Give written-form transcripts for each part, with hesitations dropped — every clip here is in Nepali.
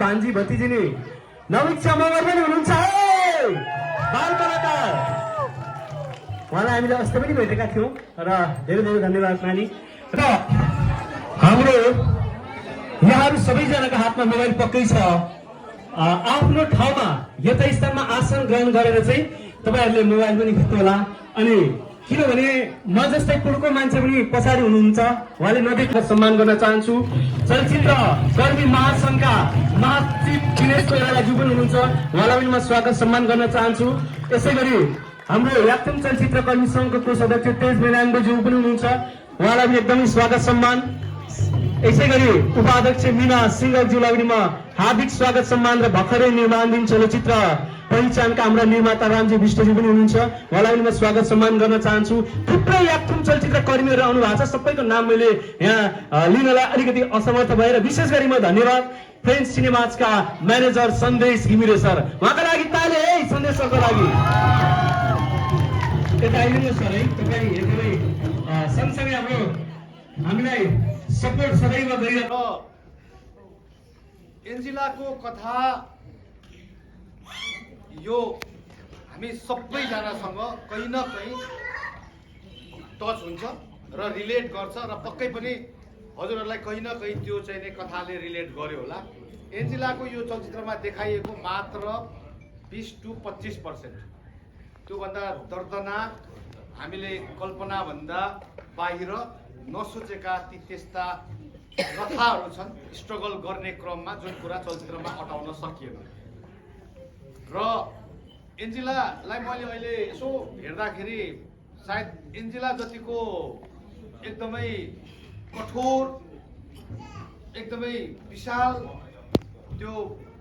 भान्जी भतिजी नि नवीक्षा मगर पनि हुनुहुन्छ बाल कलाकार। उहाँलाई हामीले अस्ति पनि भेटेका थियौँ र धेरै धेरै धन्यवाद नानी। र हाम्रो यहाँहरू सबैजनाको हातमा मोबाइल पक्कै छ। आफ्नो ठाउँमा यता स्थानमा आसन ग्रहण गरेर चाहिँ तपाईँहरूले मोबाइल पनि खिच्नुहोला। अनि किनभने म जस्तै पुड्को मान्छे पनि पछाडि हुनुहुन्छ, उहाँले नदेख्न सम्मान गर्न चाहन्छु। चलचित्र कर्मी महासङ्घका महासचिव दिनेश कोइरालाज्यू पनि हुनुहुन्छ, उहाँलाई पनि म स्वागत सम्मान गर्न चाहन्छु। यसै गरी हाम्रो याक्थुम चलचित्र कर्मी सङ्घको कोष अध्यक्ष तेज मेनाङ्गोज्यू पनि हुनुहुन्छ, उहाँलाई पनि एकदमै स्वागत सम्मान। यसै गरी उपाध्यक्ष मीना सिंहज्यूलाई पनि म हार्दिक स्वागत सम्मान र भर्खरै निर्माणाधीन चलचित्र पहिचानका हाम्रा निर्माता रामजी विष्टज्यू पनि हुनुहुन्छ, उहाँलाई पनि म स्वागत सम्मान गर्न चाहन्छु। थुप्रै याक्थुम चलचित्र कर्मीहरू आउनु भएको छ, सबैको नाम मैले यहाँ लिनलाई अलिकति असमर्थ भएर विशेष गरी म धन्यवाद फ्रेन्च सिनेमाजका म्यानेजर सन्देश घिमिरे सर, उहाँको लागि ताली है सन्देश सरको लागि। यता आइदिनुहोस् सर है, तपाईँ एकदमै सँगसँगै हाम्रो हामीलाई सपोर्ट सदैव गरिरह। एन्जिलाको कथा यो हामी सबैजनासँग कहीँ न कहीँ टच हुन्छ र रिलेट गर्छ र पक्कै पनि हजुरहरूलाई कहीँ न कहीँ त्यो चाहिने कथाले रिलेट गर्यो होला। एन्जिलाको यो चलचित्रमा देखाइएको मात्र 20 to 25%, त्योभन्दा दर्दनाक हामीले कल्पनाभन्दा बाहिर नसोचेका ती त्यस्ता कथाहरू छन् स्ट्रगल गर्ने क्रममा, जुन कुरा चलचित्रमा अटाउन सकिएन। र एन्जिलालाई मैले अहिले यसो हेर्दाखेरि सायद एन्जिला जतिको एकदमै कठोर, एकदमै विशाल त्यो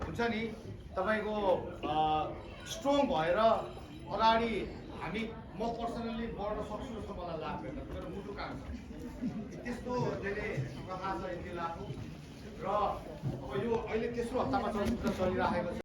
हुन्छ नि तपाईँको स्ट्रङ भएर अगाडि म पर्सनली बढ्न सक्छु जस्तो मलाई लाग्दैन। मेरो मुटु काम छ त्यस्तो धेरै कथा छ एन्जिलाको। र अब यो अहिले तेस्रो हप्तामा चलचित्र चलिरहेको छ।